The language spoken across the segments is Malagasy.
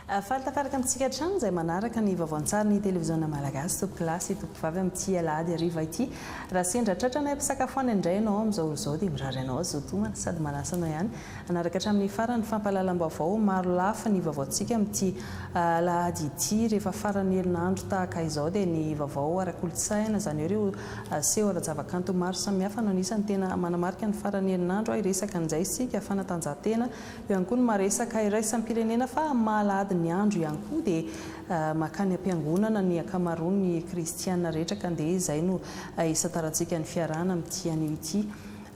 Faly tafaraka amintsika hatrany izay manaraka ny vaovao an-tsarin'ny televiziona malagasy, tompokolahy sy tompokovavy amin'ity alahady hariva ity. Raha sendra tratranay mpisakafoana indray ianao amin'izao ora izao dia mirary anao hazoto homana sady manasa anao ihany hanaraka hatramin'ny farany ny fampahalalam-baovao maro lafy ny vaovaontsika amin'ity alahady ity. Rehefa faran'ny herinandro tahaka izao dia ny vaovao ara-kolontsaina, izany hoe ireo seho ara-javakanto maro samihafa no anisan'ny tena manamarika ny faran'ny herinandro. Hiresaka an'izay isika, fanatanjahantena. Eo ihany koa ny maha-resaka iraisam-pirenena fa amin'ny maha-alahady ny andro ihany koa dia mankany am-piangonana ny ankamaroan'ny kristiana rehetra ka ndeha izay no hisantarantsika ny fiarahana amin'ity anio ity.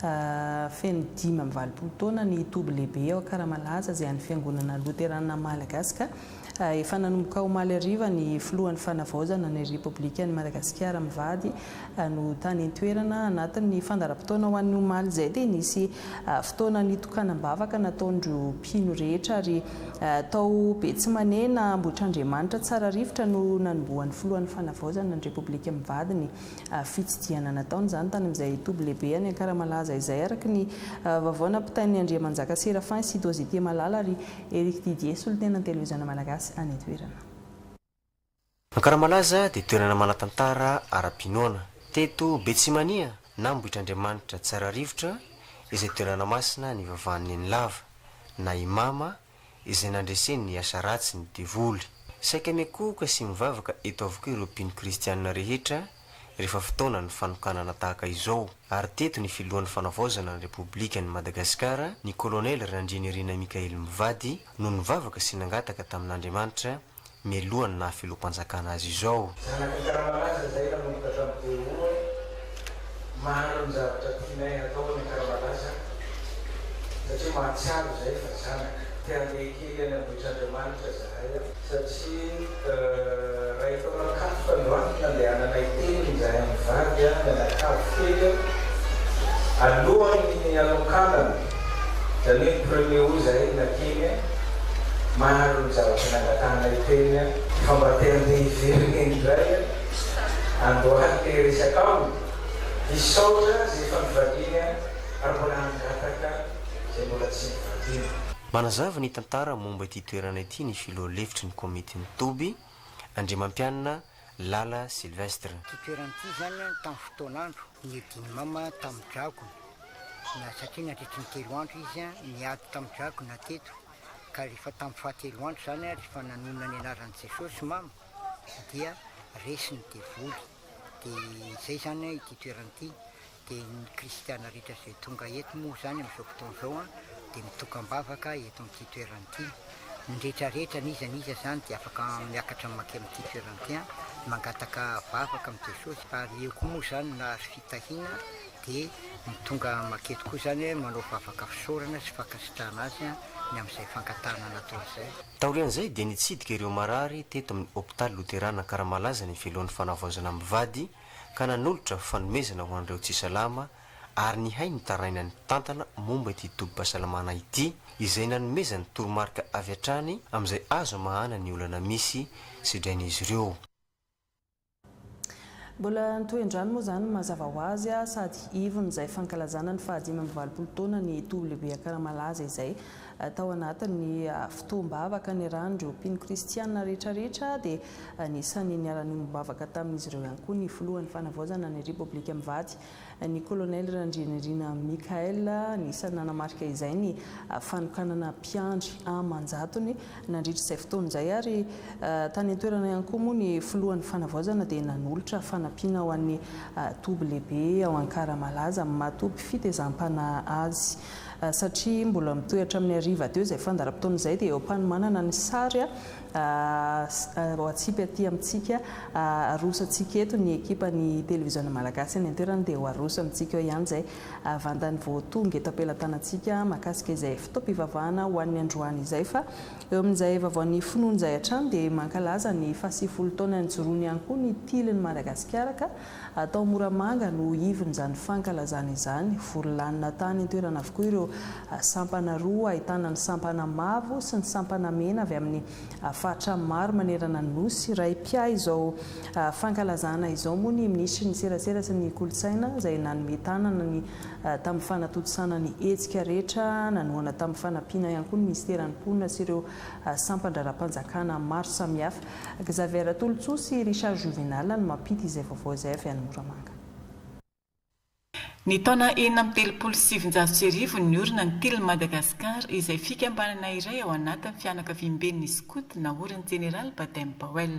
Feno 85 taona ny toby lehibe ao Ankaramalaza izay an'ny Fiangonana Loterana Malagasy ka efa nanomboka omaly hariva ny filohan'ny Fanavaozana ny Repoblikan'i Madagasikara mivady no tany an-toerana. Anatin'ny fandaharam-potoana ho an'ny omaly izay dia nisy fotoana nitokanam-bavaka nataon'ireo mpino rehetra ary tao Betsimanena Ambohitrandriamanitra Tsararivotra no nanombohan'ny filohan'ny Fanavaozana ny Repoblika mivady ny fitsidihana nataony izany tany amin'izay toby lehibe any Ankaramalaza izay araka ny vaovao nampitain'ny Andriamanjaka Séraphin sy Dosité Malala ary Eric Didier, solontenan'ny Televiziona Malagasy any an-toerana. Ankaramalaza dia toerana manan-tantara ara-pinoana. Teto Betsimania na Ambohitrandriamanitra Tsararivotra izay toerana masina nivavahan'i Nenilava na i Mama izay nandreseny ny asa ratsy ny devoly. Saika miankohoka sy mivavaka eto avokoa ireo mpino kristianina rehetra rehefa fotoanan'ny fanokanana tahaka izao, ary teto ny filohan'ny fanavaozana ny Repoblikan'i Madagasikara, ny Kolonely Randrianirina Mickaël mivady, no nivavaka sy nangataka tamin'Andriamanitra mialohan'ny naha filoham-panjakana azy izao. Zanak'Ankaramalaza izay nanomboka tamin'ny teo roa, maro ny zavatra tianay hatao any Ankaramalaza satria mahatsiaro izahay fa zanaka. Te handeha kely any Ambohitrandriamanitra izahay satria iray taona katroka androany no nandehananay teny izahay mivady mianakavy kely alohan'ny hanokanana, izany hoe ny premier aout izahay no nakeny. Maro ny zavatra nangatahanay teny fa mba te handeha hiverina indray androany te hiresaka aminy, hisaotra izay efa nivaliany ary mbola hangataka izay mbola tsy nivaliany. Manazava ny tantara momba ity toerana ity ny filoha lefitry ny komitin'ny toby, Andriamampianina Lala Sylvestre. Ity toerana ity izany tamin'ny fotoan'andro niadian'i Mama tamin'ny dragona, na satria nandritry ny telo andro izy niady tamin'ny dragona teto, ka rehefa tamin'ny fahatelo andro izany rehefa nanonona ny anaran'i Jesosy Mama dia resy ny devoly, dia izay izany ity toerana ity. Dia ny kristiana rehetra izay tonga eto moa izany amin'izao fotoana izao dia mitokam-bavaka eto amin'ity toerana ity. Ny rehetra rehetra n'iza n'iza izany dia afaka miakatra mankeo amin'ity toerana ity mangataka vavaka amin'i Jesosy. Ary eo koa moa izany nahazo fitahiana dia ny tonga manketo koa izany manao vavaka fisaorana sy fankasitrahana azy ny amin'izay fangatahana nataony izay. Taorian'izay dia nitsidika ireo marary teto amin'ny hopitaly Loterana Ankaramalaza ny filohan'ny fanavaozana mivady ka nanolotra fanomezana ho an'ireo tsy salama ary nihaino ny tarainan'ny mpitantana momba ity tobim-pahasalamana ity izay nanomezany toromarika avy hatrany amin'izay azo amahana ny olana misy sedrain'izy ireo. Mbola nitohy androany moa izany mazava ho azy sady ivon'izay fankalazana ny faha-85 taona ny toby lehibe Ankaramalaza izay tao anatin'ny fotoam-bavaka niarahan'ireo mpino kristiana rehetrarehetra dia Anisan'ny niara-niombom-bavaka tamin'izy ireo ihany koa ny filohan'ny Fanavaozana ny Repoblika mivady, ny Kolonely Randrianirina Michaël. Anisan'ny nanamarika izay ny fanokanana mpiandry aman-jatony nandritra izay fotoana izay ary tany an-toerana ihany koa moa ny filohan'ny Fanavaozana dia nanolotra fanampiana ho an'ny toby lehibe ao Ankaramalaza amin'ny maha toby fitezam-panahy azy. Satria mbola mitohy hatramin'ny hariva teo izay fandaharam-potoana izay dia eo am-panomanana ny sary Ho atsipy aty amintsika, aroso antsika eto ny ekipan'ny Televiziona Malagasy any an-toerana dia ho aroso amintsika eo ihany izay vantany vao tonga eto am-pelatanantsika mahakasika izay fotoam-pivavahana ho an'ny androany izay. Fa eo amin'izay vaovaon'ny finoana izay hatrany dia mankalaza ny fahasivifolo taona nijoroany ihany koa ny Tilin'i Madagasikara ka tao Moramanga no ivon'izany fankalazana izany. Vory lanona tany an-toerana avokoa ireo. sampana roa ahitana ny sampana mavo sy ny sampana mena avy amin'ny faritra maro manerana ny Nosy. Iray mpiahy izao fankalazana izao moa ny minisitry ny serasera sy ny kolontsaina izay nanome tanana ny tamin'ny fanatontosana ny hetsika rehetra, nanohana tamin'ny fanampiana ihany koa ny minisiteran'ny mponina sy ireo sampan-draharaham-panjakana maro samihafa. Xavier Ratolotsoa sy Richard Juvenal no mampita izay vaovao izay avy any Moramanga. Ny taona 1936 no niorina ny Tily Madagascar izay fikambanana iray ao anatin'ny fianakaviamben'ny Skoto naorin'ny Jeneraly Baden Powell.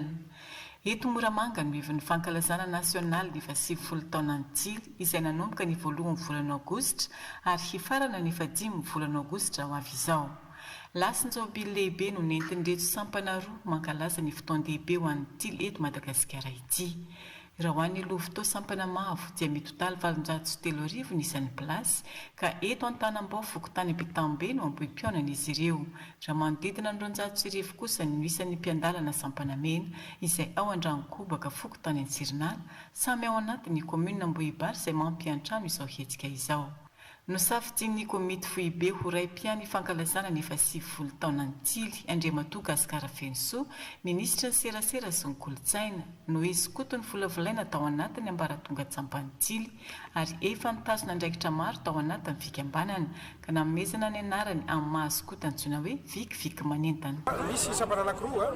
Eto Moramanga no ivon'ny fankalazana nasionaly ny faha-90 taonan'ny Tily izay nanomboka ny voalohan'ny volana aogositra ary hifarana ny fahadimy volana aogositra ho avy izao. Lasin-jaobily lehibe no nentin'ireto sampana roa mankalaza ny fotoan-dehibe ho an'ny Tily eto Madagasikara ity. Raha ho an'ny Louveteau sampana mavo dia mitotaly 3800 ny isan'ny mpilasy ka eto Antanambao fokontany Ampitambe no ambohim-pihaonan'izy ireo. Raha manodidina ny 1200 kosa no isan'ny mpiandalana sampana mena izay ao Andranokobaka fokontany Antsirinala, samy ao anatin'ny kaominina Ambohibary izay mampiantrano izao hetsika izao. Nosafidian'ny komity foibe ho ray mpiahy ny fankalazana ny faha-90 taonan'ny Tily, Andriamatoa Gascar Fenosoa, minisitry ny Serasera sy ny Kolontsaina, noho izy skoto novolavolaina tao anatin'ny ambaratongan-tsampan'ny Tily ary efa nitazona andraikitra maro tao anatin'ny fikambanana, ka nanomezana ny anarany amin'ny maha skoto antsoina hoe Viky Viky Manentana. Misy sampana anankiroa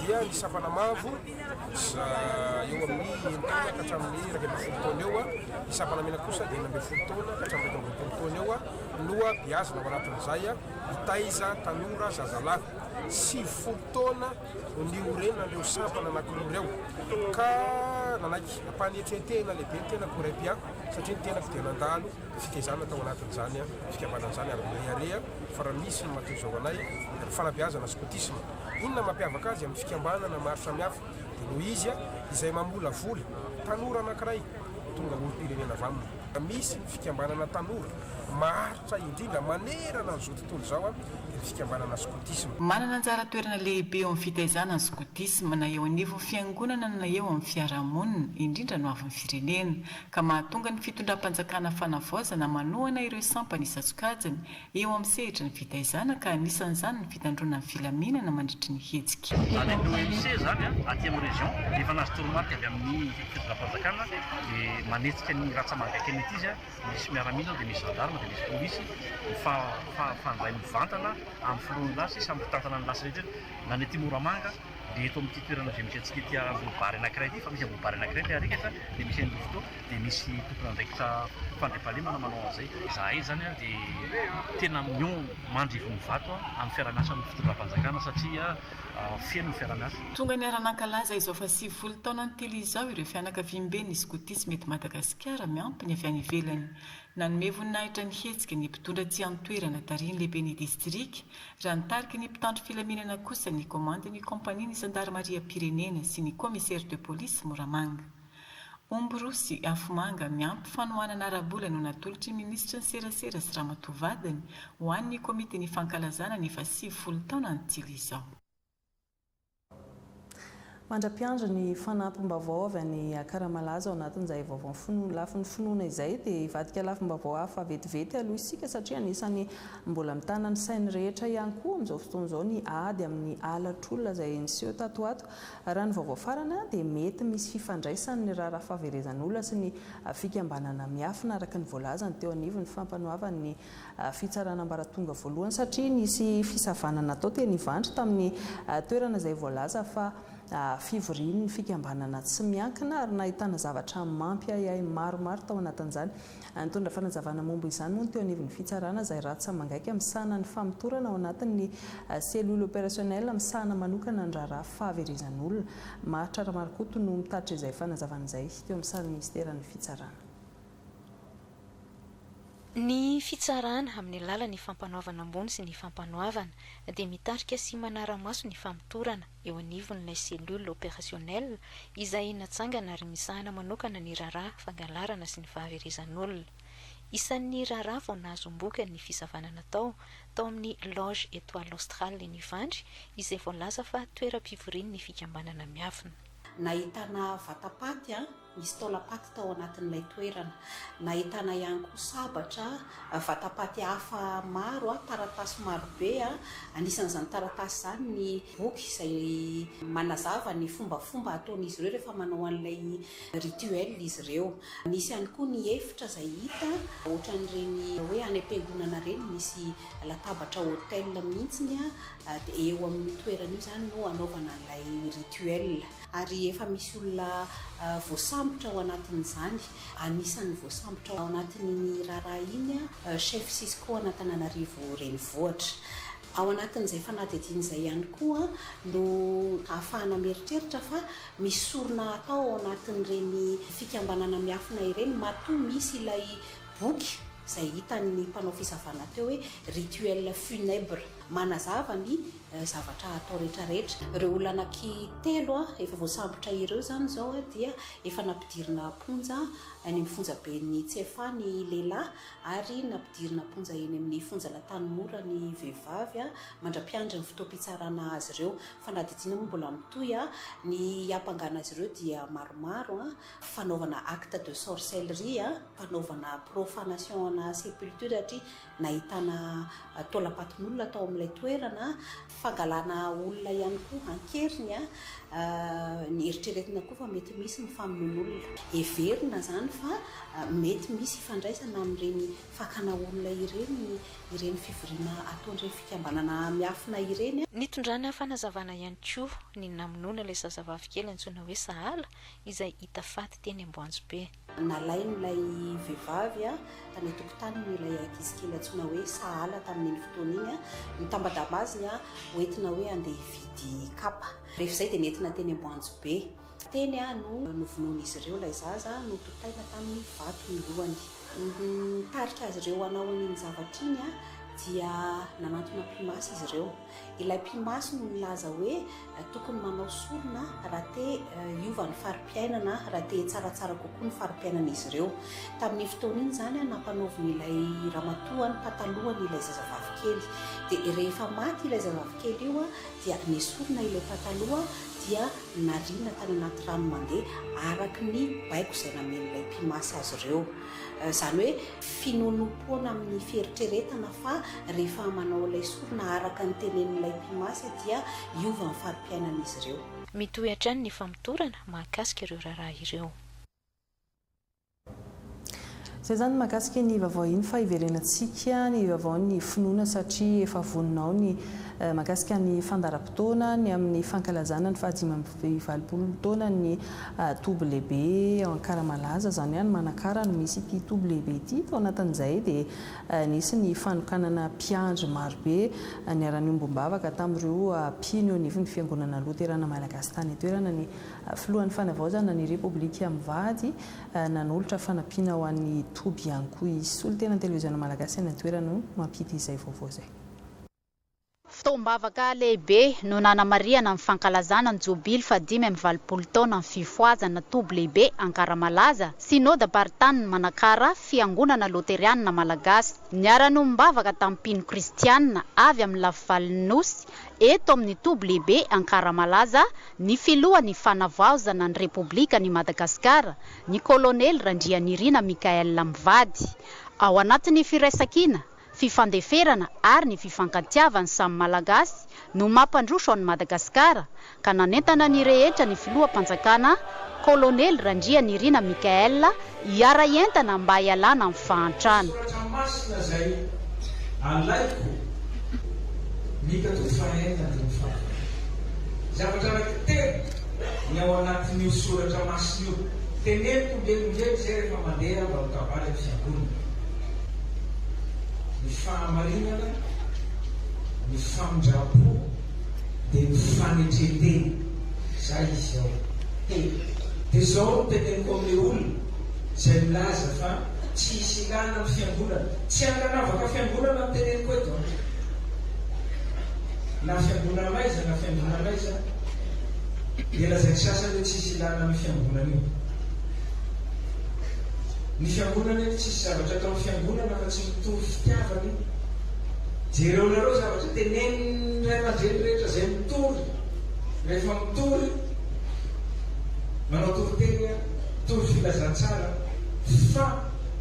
dia ny sampana mavo eo amin'ny enin-taona ka hatramin'ny 11 taona eo. Ny sampana mena kosa dia 16 taona ka hatramin'ny 21 taona eo no beazina ao anatin'izay, mitaiza tanora zazalahy. 90 taona no niorenan'ireo sampana anankiroa ireo ka nanaiky am-panetren-tena lehibe ny tenako ho raim-piahy satria ny tenako dia nandalo fitaizana tao anatin'izany fikambanana izany ary mirehareha fa raha misy ny maha toy izao anay dia ny fanabeazana skotisma. Inona no mampiavaka azy amin'ny fikambanana maro samihafa? Dia noho izy izay mamolavola tanora anankiray ho tonga olom-pirenena vanona. Misy ny fikambanana tanora maharitra indrindra manerana an'izao tontolo izao dia ny fikambanana skotisma. Manana anjara toerana lehibe eo amin'ny fitaizana ny skotisma na eo anivon'ny fiangonana na eo amin'ny fiarahamonina, indrindra ny hoavin'ny firenena, ka mahatonga ny fitondram-panjakana fanavaozana manohana ireo sampana isan-tsokajiny eo amin'ny sehatry ny fitaizana ka anisan'izany ny fitandroana ny filaminana mandritry ny hetsika. Izany hoe ny OMC izany aty amin'ny région efa nahazo toromarika avy amin'ny fitondram-panjakana dia manetsika ny ratsa-mangaika ny aty izy, misy miaramila ao dia misy gendarme dia misy polisy mifandray mivantana amin'ny filohan'ny lasy samy mpitantana ny lasy rehetra na ny aty Moramanga dia eto amin'ity toerana izay misy antsika ety Ambohibary anankiray ity fa misy Ambohibary anankiray ilay arekatra dia misy an'i Louveteau dia misy tompon'andraikitra fandriampahalemana manao an'izay. Izahay izany dia tena mion mandry ivon'ny vato amin'ny fiaraha-miasa amin'ny fitondram-panjakana satria feno ny fiaraha-miasa. Tonga niara-nankalaza izao faha-90 taonan'ny Tily izao ireo fianakaviamben'ny skotisma eto Madagasikara miampy ny avy any ivelany. Nanome voninahitra ny hetsika ny mpitondra aty an-toerana tarihin'ny lehiben'ny distrika, raha nitarika ny mpitandro filaminana kosa ny komandin'ny kaompanian'ny zandarimariam-pirenena sy ny commissaire de police Moramanga. Omby roa sy afomanga miampy fanohanana ara-bola no natolotry ny minisitry ny serasera sy ramatoa vadiny ho an'ny komitin'ny fankalazana ny faha-90 taonan'ny Tily izao. Mandra-piandry ny fanampim-baovao avy any Akaramalaza ao anatin'izay vaovao lafiny finoana izay dia hivadika lafim-baovao hafa vetivety aloha isika satria anisan'ny mbola mitana ny sain'ny rehetra ihany koa amin'izao fotoana izao ny ady amin'ny halatr'olona izay niseho tato ho ato. Raha ny vaovao farany dia mety misy fifandraisany ny raharaha fahaverezan'olona sy ny fikambanana miafina araka ny voalazany teo anivon'ny fampanoavan'ny fitsarana ambaratonga voalohany satria nisy fisavana natao teny Ivandry tamin'ny toerana izay voalaza fa fivorian'ny fikambanana tsy miankina ary nahitana zavatra mampiahiahy maromaro tao anatin'izany. Nitondra fanazavana momba izany moa ny teo anivon'ny fitsarana izay ratsa-mangaika misahana ny famotorana ao anatin'ny cellule opérationnelle misahana manokana ny raharaha fahaverezan'olona. Maharitra Ramarikoto no mitatitra izay fanazavana izay teo amin'ny sarin'ny minisiteran'ny fitsarana. Ny fitsarana, amin'ny alalan'ny fampanoavana ambony sy ny fampanoavana, dia mitarika sy manara-maso ny famotorana eo anivon'ilay cellule opérationnelle izay natsangana ary misahana manokana ny raharaha fangalarana sy ny fahaverezan'olona. Isan'ny raharaha vao nahazoam-boka ny fisavana natao tao amin'ny Loge Etoile Australe eny Ivandry izay voalaza fa toeram-pivorian'ny fikambanana miafina. Nahitana vatapaty. Nisy taolam-paty tao anatin'ilay toerana. Nahitana ihany koa sabatra, vata-paty hafa maro, taratasy marobe. Anisan'izany taratasy izany ny boky izay manazava ny fombafomba ataon'izy ireo rehefa manao an'ilay rituel izy ireo. Nisy ihany koa ny efitra izay hita, ohatran'ireny hoe any am-piangonana ireny misy latabatra autel mihitsy dia eo amin'io toerana io izany no anaovana an'ilay rituel. Ary efa misy olona voasambotra ao anatin'izany. Anisan'ny voasambotra ao anatin'iny raharaha iny Chef Cisco an'Antananarivo Renivohitra. Ao anatin'izay fanadihadiana izay ihany koa no ahafahana mieritreritra fa misy sorona atao ao anatin'ireny fikambanana miafina ireny matoa misy ilay boky izay hitan'ny mpanao fisavana teo hoe rituel funèbre manazava ny zavatra atao retraretra. Ireo olona anaky telo efa voasambotra ireo izany izao dia efa nampidirina am-ponja any amin'ny fonjaben'ny Tsiafahy ny lehilahy ary nampidirina am-ponja eny amin'ny fonjan'Antanimora ny vehivavy mandra-piandry ny fotoam-pitsarana azy ireo. Fanadihadiana moa mbola mitohy. Ny hiampangana azy ireo dia maromaro, fanaovana acte de sorcellerie, fanaovana profanation ana sépulture satria nahitana taolam-patin'olona tao amin'ilay toerana, fangalana olona ihany koa an-keriny, ny eritreretina koa fa mety misy ny famonoan'olona. Heverina izany fa mety misy ifandraisana amin'ireny fakana olona ireny ireny fivoriana ataon'ireny fikambanana miafina ireny. Nitondrana fanazavana ihany koa ny namonoana ilay zazavavy kely antsoina hoe Sahala izay hita faty teny Amboanjobe. Nalain'ilay vehivavy tany an-tokotaniny ilay ankizikely antsoina hoe Sahala tamin'iny fotoana iny. Ny tambadambaziny hoentina hoe handeha hividy kapa. Rehefa izay dia nentina teny Amboanjobe. Teny no novonoin'izy ireo ilay zaza, notontaina tamin'ny vato ny lohany. Ny nitarika azy ireo hanao an'iny zavatra iny dia nanantona mpimasy izy ireo. Ilay mpimasy no nilaza hoe tokony manao sorona raha te hiova ny fari-piainana, raha te hitsaratsara kokoa ny fari-piainan'izy ireo. Tamin'iny fotoana iny izany, nampanaovin'ilay ramatoa ny patalohany ilay zazavavy kely. Dia rehefa maty ilay zazavavy kely io dia nesorina ilay pataloha dia nariana tany anaty rano mandeha araka ny baiko izay namen'ilay mpimasy azy ireo. Izany hoe finoanoam-poana amin'ny fieritreretana fa rehefa manao ilay sorona araka ny tenenin'ilay mpimasy dia hiova ny fari-piainan'izy ireo. Mitohy hatrany ny famotorana mahakasika ireo raharaha ireo. Izay izany ny mahakasika iny vaovao iny fa hiverenantsika ny vaovaon'ny finoana satria efa vonona ao ny mahakasika ny fandaharam-potoana ny amin'ny fankalazana ny fahadimy taonan'ny toby lehibe ao Ankaramalaza, izany hoe any Manakara no misy ity toby lehibe ity. Tao anatin'izay dia nisy ny fanokanana mpiandry marobe niara-niombom-bavaka tamin'ireo mpino eo anivon'ny Fiangonana Loterana Malagasy tany an-toerana ny Filohan'ny Fanavaozana ny Repoblika mivady nanolotra fanampiana ho an'ny toby ihany koa izy. Solontenan'ny Televiziona Malagasy any an-toerana no mampita izay vaovao izay. Fotoam-bavaka lehibe no nanamarihana ny fankalazana ny jobily fahadimy amby valopolo taonan'ny fifohazana toby lehibe Ankaramalaza, Synodam-paritanin'i Manakara, Fiangonana Loterianina Malagasy. Niara-niombom-bavaka tamin'ny mpino kristianina avy amin'ny lafivalin'ny Nosy eto amin'ny toby lehibe Ankaramalaza ny filohan'ny Fanavaozana ny Repoblikan'i Madagasikara, ny Kolonely Randrianirina Michaël mivady. Ao anatin'ny firaisankina, fifandeferana ary ny fifankatiavan'ny samy Malagasy no mampandroso an'i Madagasikara ka nanentana ny rehetra ny filoham-panjakana Kolonely Randrianirina Michaël hiara-hientana mba hialana amin'ny fahantrana. Soratra masina izay alaiko Mika toko fahaenina andininy fahavalo. Zavatra anankitelo ny ao anatin'io soratra masina io. Teneniko ombieniombieny izay rehefa mandeha mba mikabary amin'ny fiangonana. Ny fahamarinana, ny famindram-po, dia ny fanetren-tena. Zay izy ao. Telo. Dia izao no teneniko amin'ilay olona izay milaza fa tsy hisy ilana ny fiangonana. Tsy hankanavaka fiangonana no teneniko eto an. Na fiangonana aiza na fiangonana aiza dia lazain'ny sasany hoe tsy hisy ilana an'io fiangonana io. Ny fiangonana anie tsisy zavatra ataon'ny fiangonana fa tsy mitory fitiavana io. Jereonareo zavatra tenenin'ny ray aman-dreny rehetra izay mitory rehefa mitory manao toriteny. Mpitory filazantsara fa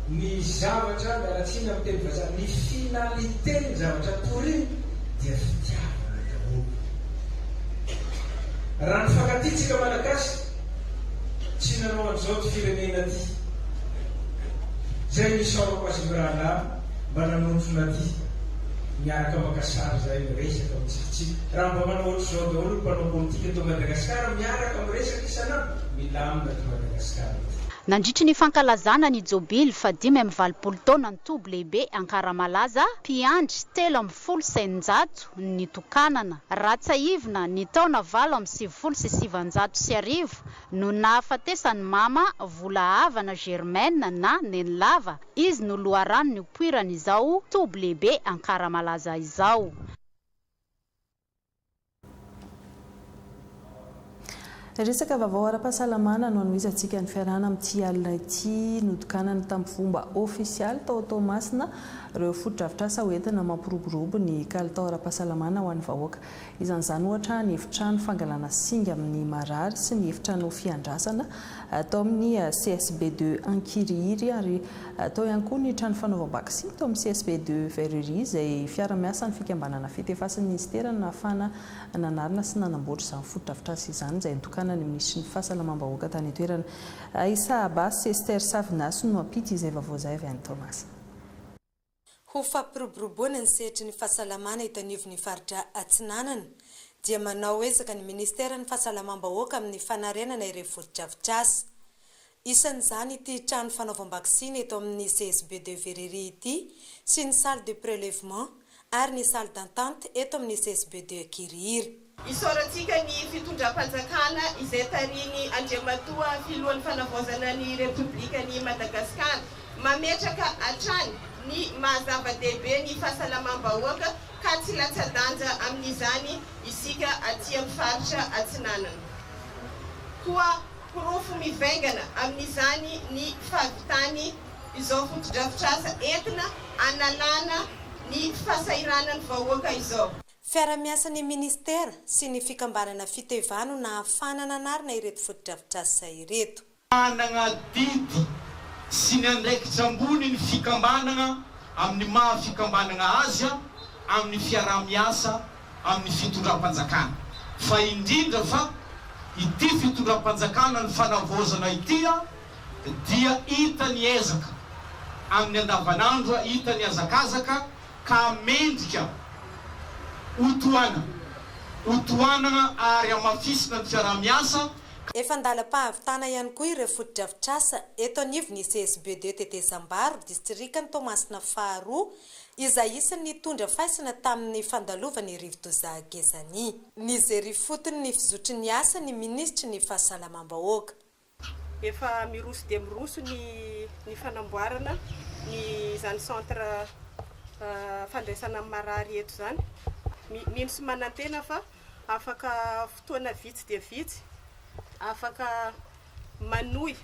ny zavatra, miala tsiny amin'ny teny vazaha, ny finalité ny zavatra toriny dia fitiavana daholo. Raha nifankatia tsika Malagasy tsy nanao an'izao ty firenena ty. Zay no isaorako azy mirahalahy mba nanontrona aty miaraka maka sary zahay miresaka mitsikitsiky. Raha mba manao ohatr'izao daholo ny mpanao politika eto Madagasikara miaraka miresaka isan'andro, milamina ty Madagasikara ty. Nandritry ny fankalazana ny jobily faha-85 taonan'ny toby lehibe Ankaramalaza, mpiandry 613 nitokanana. Raha tsiahivina, ny taona 1998 no nahafatesan'i Mama Volahavana Germaine na Nenilava, izy no loharano nipoiran'izao toby lehibe Ankaramalaza izao. Resaka vaovao ara-pahasalamana no hanohizantsika ny fiarahana amin'ity alina ity. Notokanana tamin'ny fomba ofisialy tao Toamasina ireo fotodrafitrasa hoentina mampiroborobo ny kalitao ara-pahasalamana ho an'ny vahoaka. Isan'izany ohatra ny efitrano fangalana singa amin'ny marary sy ny efitrano fiandrasana tao amin'ny CSB ii Ankirihiry ary tao ihany koa ny trano fanaovam-baksiny tao amin'ny CSB ii Verrerie izay fiara-miasan'ny fikambanana Fetefa sy ny minisitera no nahafahana nanarina sy nanamboatra izany fotodrafitrasa izany izay notokanan'ny minisitry ny fahasalamam-bahoaka tany an-toerana Aïssa Abbas sy Esther Savinasy no hampita izay vaovao izay avy any Toamasina. Ho fampiroboroboana ny sehatry ny fahasalamana eto anivon'ny faritra Atsinanana dia manao ezaka ny Ministeran'ny Fahasalamam-bahoaka amin'ny fanarenana ireo fotodrafitrasa. Isan'izany ity trano fanaovam-baksiny eto amin'ny CSB de Verrerie ity sy ny salle de prelèvement ary ny salle d'entente eto amin'ny CSB de Kirihiry. Isaorantsika ny fitondram-panjakana izay tarihin'i Andriamatoa Filohan'ny Fanavaozana ny Repoblikan'i Madagasikara mametraka hatrany ny maha zava-dehibe ny fahasalamam-bahoaka ka tsy latsa-danja amin'izany isika aty amin'ny faritra Atsinanana. Koa Porofo mivaingana amin'izany ny fahavitany izao fotodrafitrasa entina hanalana ny fahasahiranan'ny vahoaka izao. Fiara-miasan'ny Ministera sy ny fikambanana Fiteva no nahafahana nanarina ireto fotodrafitrasa ireto. Manana adidy sy ny andraikitra ambony ny fikambanana amin'ny maha fikambanana azy amin'ny fiaraha-miasa amin'ny fitondram-panjakana, fa indrindra fa ity fitondram-panjakana ny fanavaozana ity dia hita ny ezaka amin'ny andavanandro, hita ny hazakazaka ka mendrika hotohana, hotohanana ary hamafisina ny fiaraha-miasa. Efa an-dalam-pahavitana ihany koa ireo fotodrafitrasa eto anivon'ny CSB ii Tetezambaro, distrikan'i Toamasina faharoa, izay isan'ny nitondra faisana tamin'ny fandalovan'ny rivodoza Gezani. Nijery ifotony ny fizotry ny asa ny minisitry ny Fahasalamam-bahoaka. Efa miroso dia miroso ny ny fanamboarana ny izany centre fandraisana ny marary eto izany. Mino sy manantena fa afaka fotoana vitsy dia vitsy afaka manohy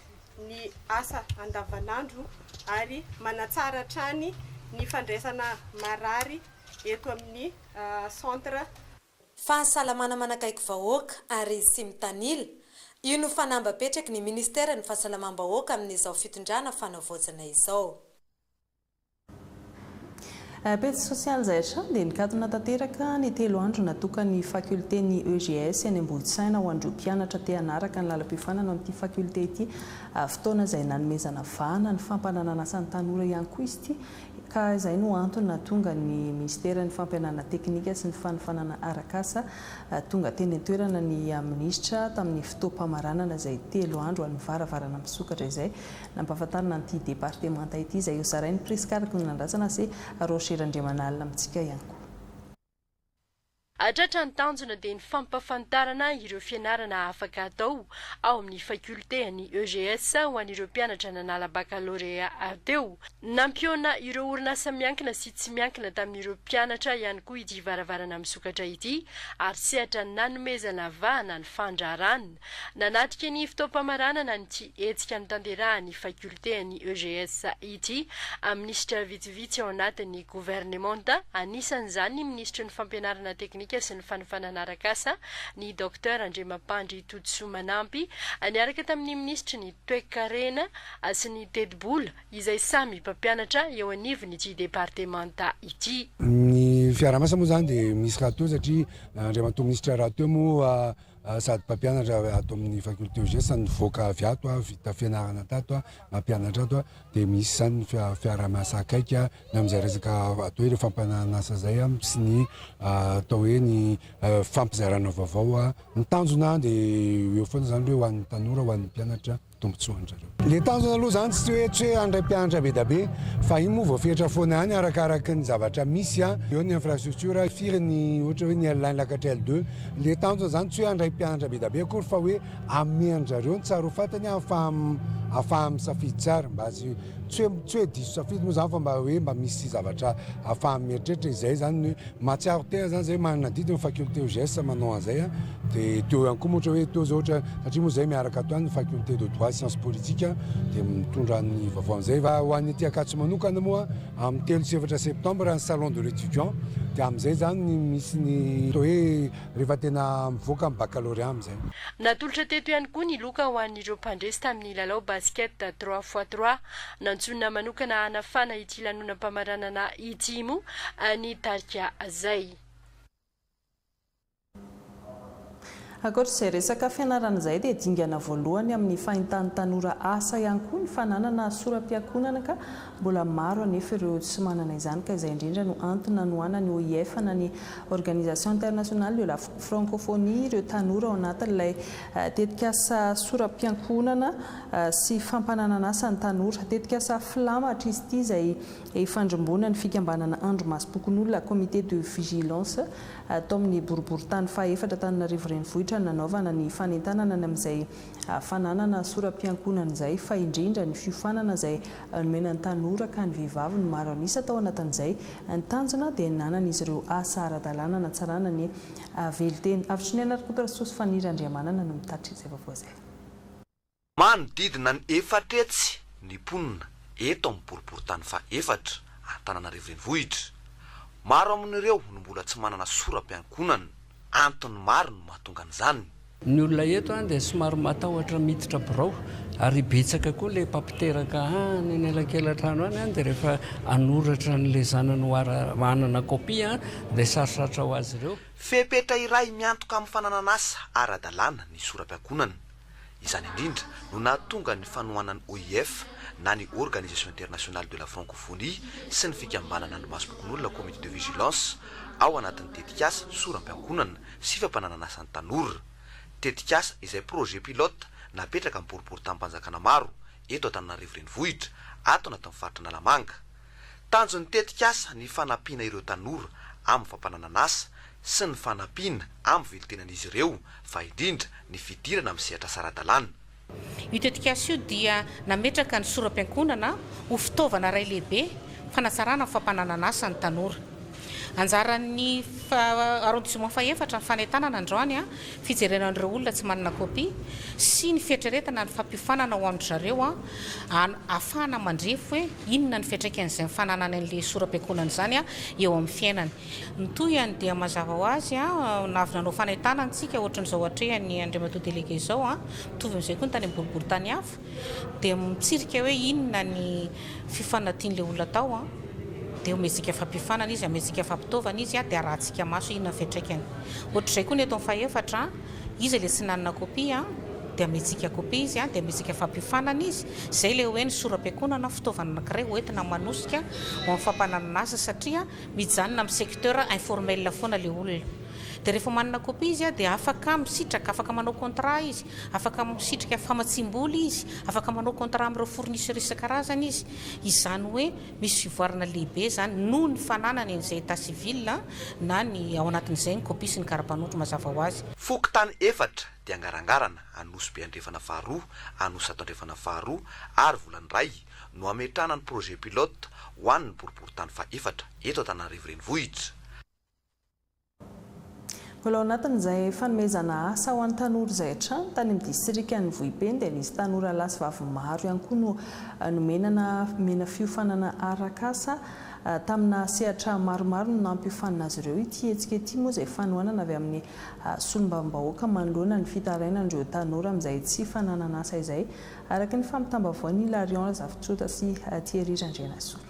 ny asa andavanandro ary manatsara hatrany ny fandraisana marary eto amin'ny centre. Fahasalamana manakaiky vahoaka ary tsy mitanila, io no fanamby apetraky ny Ministeran'ny Fahasalamam-bahoaka amin'izao fitondrana fanavaozana izao. Pejy sosialy izay hatrany dia nikatona tanteraka ny telo andro natokan'ny fakiolten'ny EGS eny Ambohitsaina ho an'ireo mpianatra te hanaraka ny lalam-piofanana amin'ity fakiolite ity. Fotoana izay nanomezana vahana ny fampananan'asa ny tanora ihany koa izy ity ka izay no antony nahatonga ny minisiteran'ny fampianarana teknika sy ny fanofanana arak'asa tonga teny an-toerana ny minisitra tamin'ny fotoam-pamaranana izay telo andro an'ny varavarana misokatra izay. Nampahafantarina an'ity departemanta ity izay hozarain'i Prisca Rakotonandrasana sy Roger Randriamanalina amintsika ihany koa. Hatratra ny tanjona dia ny fampafantarana ireo fianarana afaka atao ao amin'ny fakiolite an'ny EGS ho an'ireo mpianatra nanala bakalorea teo. Nampihaona ireo orinasa miankina sy tsy miankina tamin'ireo mpianatra ihany koa ity varavarana misokatra ity ary sehatra nanomezana vahana ny fandraharana. Nanatrika ny fotoam-pamaranana an'ity hetsika notanterahan'ny fakiolitean'ny EGS ity minisitra vitsivitsy ao anatin'ny governemanta, anisan'izany ny minisitry ny fampianarana teknika. teknika sy ny fanofanana arak'asa, ny Docteur Andriamampandry Todisoa Manampy, niaraka tamin'ny minisitry ny Toekarena sy ny Tetibola, izay samy mpampianatra eo anivon'ity departemanta ity. Ny fiaraha-miasa moa izany dia misy rahateo satria Andriamatoa Minisitra rahateo moa sady mpampianatra ato amin'ny faculté EGS nivoaka avy ato, vita fianarana tato, mampianatra ato dia misy izany ny fiaraha-miasa akaiky ny amin'izay resaka atao hoe ireo fampanan'asa izay sy ny atao hoe ny fampizarana vaovao. Ny tanjona dia eo foana izany hoe ho an'ny tanora, ho an'ny mpianatra. Tombontsoan-dry zareo. Le tanjona aloha zany tsy hoe tsy hoe handray mpianatra be da be fa iny moa voafetra foana ihany arakaraky ny zavatra misy a, eo ny infrastructure, firy ny ohatra hoe ny L un lakatra L deux, le tanjona zany tsy hoe handray mpianatra be da be akory fa hoe hanome an-dry zareo ny tsara ho fantany ahafaha misafidy tsara mba tsy tsy hoe tsy hoe diso safidy moa zany fa mba hoe mba misy zavatra ahafahany mieritreritra izay zany ny hoe mahatsiaro tena zany zay manana adidy ny faculté EGS manao an'izay a, de teo ihany koa moa ohatra hoe teo zao ohatra satria moa zay miaraka ato ihany ny faculté de droit et sciences politiques de mitondra ny vaovao an'izay fa ho an'ny aty Ankatso manokana moa amin'ny 3 sy 4 septembre ny salon de l'étudiant de amin'izay zany ny misy ny atao hoe rehefa tena mivoaka ny baccalauréat amin'izay. Natolotra teto ihany koa ny loka ho an'ireo mpandresy tamin'ny lalao basket trois fois trois. Nantsoina manokana hanafana ity lanonam-pamaranana ity moa ny tarika Zay. Ankoatra izay resaka fianarana izay dia dingana voalohany amin'ny fahintan'ny tanora asa ihany koa ny fananana sora-piankohonana ka mbola maro anefa ireo tsy manana izany ka izay indrindra no antony nanohanan'ny OIF na ny Organisation Internationale de la Francophonie ireo tanora ao anatin'ilay tetikasa sora-piankohonana sy fampananan'asa ny tanora. Tetikasa filamatra izy ity izay ifandrimbonan'ny fikambanana andrimasom-pokonolona, Comité de Vigilance, tao amin'ny boriborintany fahaefatra Antananarivo Renivohitra no nanaovana ny fanentanana ny amin'izay fananana sora-piankohonana izay fa indrindra ny fiofanana izay nomena ny tanora ka ny vehivavy no maro an'isa tao anatin'izay. Ny tanjona dia ny nanan'izy ireo asa ara-dalàna hanatsarana ny velon-tena. Avotriniaina Rakotorasoa sy Faniry Andriamanana no mitatitra izay vaovao izay. Manodidina ny 400 ny mponina eto amin'ny boriborintany fahaefatra, Antananarivo Renivohitra. Maro amin'ireo no mbola tsy manana sora-piankohonana. Antony maro no mahatonga an'izany. Ny olona eto dia somary matahotra miditra birao ary betsaka koa ilay mpampiteraka any anelakelan-trano any dia rehefa hanoratra an'ilay zanany ho hanana kopia dia sarosarotra ho azy ireo. Fepetra iray miantoka amin'ny fananan'asa ara-dalàna ny sora-piankohonana. Izany indrindra no nahatonga ny fanohanan'ny OIF na ny Organisation Internationale de la Francophonie sy ny fikambanana andrimasom-pokonolona Comité de Vigilance ao anatin'ny tetikasa soram-piankohonana sy fampananan'asa ny tanora. Tetikasa izay projet pilote napetraka amin'ny boriboritanim-panjakana maro eto Antananarivo Renivohitra, ato anatin'ny faritra Analamanga. Tanjon'ny tetikasa ny fanampiana ireo tanora amin'ny fampananan'asa sy ny fanampiana amin'ny velontenan'izy ireo fa indrindra ny fidirana amin'ny sehatr'asa ara-dalàna. Io tetikasa io dia nametraka ny sora-piankohonana ho fitaovana iray lehibe fanatsarana ny fampananan'asa ny tanora. Anjaran'ny arrondissement fahefatra ny fanentanana androany, fijerena an'ireo olona tsy manana kopia sy ny fieritreretana ny fampiofanana ho an-dry zareo ahafahana mandrefy hoe inona ny fiantraikan'izay fananany an'ilay sora-piankohonana izany eo amin'ny fiainany. Ny tohiny dia mazava ho azy, na avy nanao fanentanana isika ohatran'izao atrehan'ny Andriamatoa Délégué izao, mitovy amin'izay koa ny tany amin'ny boriborintany hafa, dia mitsirika hoe inona ny fiofanana tian'ilay olona atao. Dia omentsika fampiofanana izy, omentsika fampitaovana izy dia arahantsika maso inona ny fiantraikany. Ohatr'izay koa ny eto amin'ny fahefatra, iza ilay tsy nanana kopia dia omentsika kopia izy dia omentsika fampiofanana izy. Izay ilay hoe ny sora-piankohonana fitaovana anankiray hoentina manosika ho amin'ny fampananana asa satria mijanona amin'ny secteur informel foana ilay olona. Dia rehefa manana kopia izy dia afaka misitraka, afaka manao contrat izy, afaka misitrika famatsiam-bola izy, afaka manao contrat amin'ireo fournisseurs isan-karazany izy. Izany hoe misy fivoarana lehibe izany noho ny fananany an'izay état civil na ny ao anatin'izay ny kopia sy ny kara-panondro mazava ho azy. Fokontany efatra dia Angarangarana, Anosibe Andrefana faharoa, Anosizato Andrefana faharoa ary Volaniray no hametrahana ny projet pilote ho an'ny boriborintany fahefatra eto Antananarivo Renivohitra. Mbola ao anatin'izay fanomezana asa ho an'ny tanora izay hatrany, tany amin'ny distrikan'i Vohipeno dia nisy tanora lahy sy vavy maro ihany koa no nomena nomena fiofanana arak'asa. Tamina sehatra maromaro no nampiofanina azy ireo. Ity hetsika ity moa izay fanohanana avy amin'ny solombavambahoaka manoloana ny fitarainan'ireo tanora amin'izay tsy fananan'asa izay, araka ny fampitam-baovaon'i Hilarion Razafintsota sy Thierry Randrianasolo.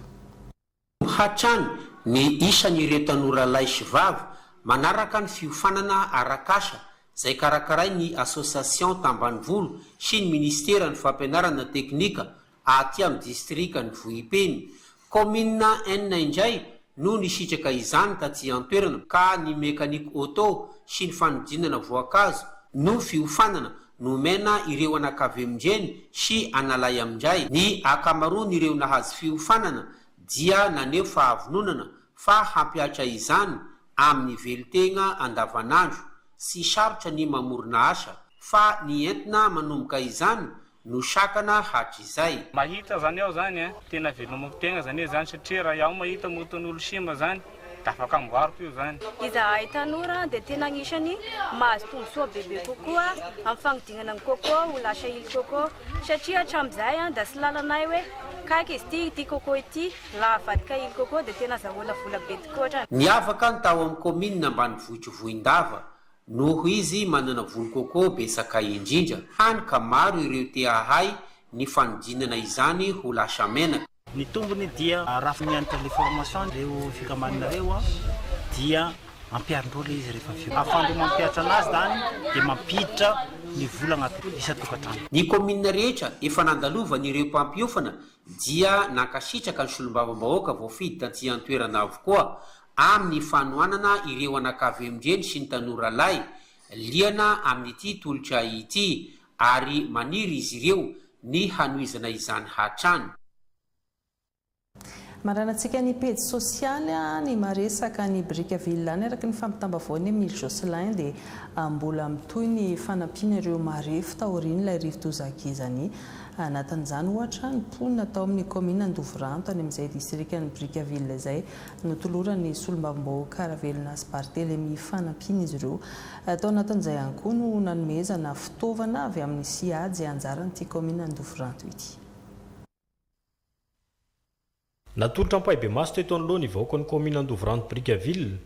Hatrany ny isan'ireo tanora lahy sy vavy manaraka ny fiofanana arak'asa izay karakarain'ny Association Tambanivolo sy ny Minisiteran'ny Fampianarana Teknika aty amin'ny distrikan'i Vohipeno. Kaominina enina indray no nisitraka izany taty an-toerana ka ny mécanique auto sy ny fanodinana voankazo no fiofanana nomena ireo anakaviamindreny sy analahy amindray. Ny ankamaroan'ireo nahazo fiofanana dia naneho fahavononana fa hampihatra izany amin'ny velon-tegna andavanandro. Tsy sarotra ny mamorona asa fa ny entina manomboka izany no sakana hatrizay. Mahita zany aho zany eh, tena velomako tegna zany eh zany satria raha iaho mahita moton'olo simba zany da afaka amboariko io zany. Izahay tanora dia tena agnisan'ny mahazo tombontsoa bebe kokoa amin'ny fagnodinana ny coco ho lasa huile coco satria hatramin'izay dia tsy lalanay hoe kaiky izy ity ity coco ity laha avadika huile coco dia tena azahoana vola be tokoa hatrany. Niavaka ny tao amin'ny kaominina ambanivohitr'i Vohindava Noho izy manana voly coco betsaka indrindra, hany ka maro ireo te hahay ny fanodinana izany ho lasa menaka. Ny tombony dia raha mianatra le formation reo fikambanana reo dia ampiharindreo le izy rehefa avy eo. Ahafahandreo mampihatra anazy zany dia mampiditra ny vola agnaty isan-tokantrano. Ny kaominina rehetra efa nandalovan'ireo mpampiofana dia nankasitraka ny solombavambahoaka voafidy taty an-toerana avokoa amin'ny fanohanana ireo anakavemdreny sy ny tanora lahy liana amin'ity tolotra ity ary maniry izy ireo ny hanohizana izany hatrany. Maranantsika ny pejy sosialy ny maresaka ny Brickaville any araka ny fampitam-baovaon'i Emile Jocelyn dia mbola mitohy ny fanampiana ireo marefo taorian'ilay rivodoza Gezani. Anatin'izany ohatra ny mponina tao amin'ny kaominina Andovoranto any amin'izay distrikan'i Brickaville izay Notoloran'ny solombavambahoaka Ravelonasy Barthélémy fanampiana izy ireo. Tao anatin'izay ihany koa no nanomezana fitaovana avy amin'ny SIAD izay anjaran'ity kaominina Andovoranto ity. Natolotra ampahibemaso teto anoloan'ny vahoakan'ny kaominina Andovoranto Brickaville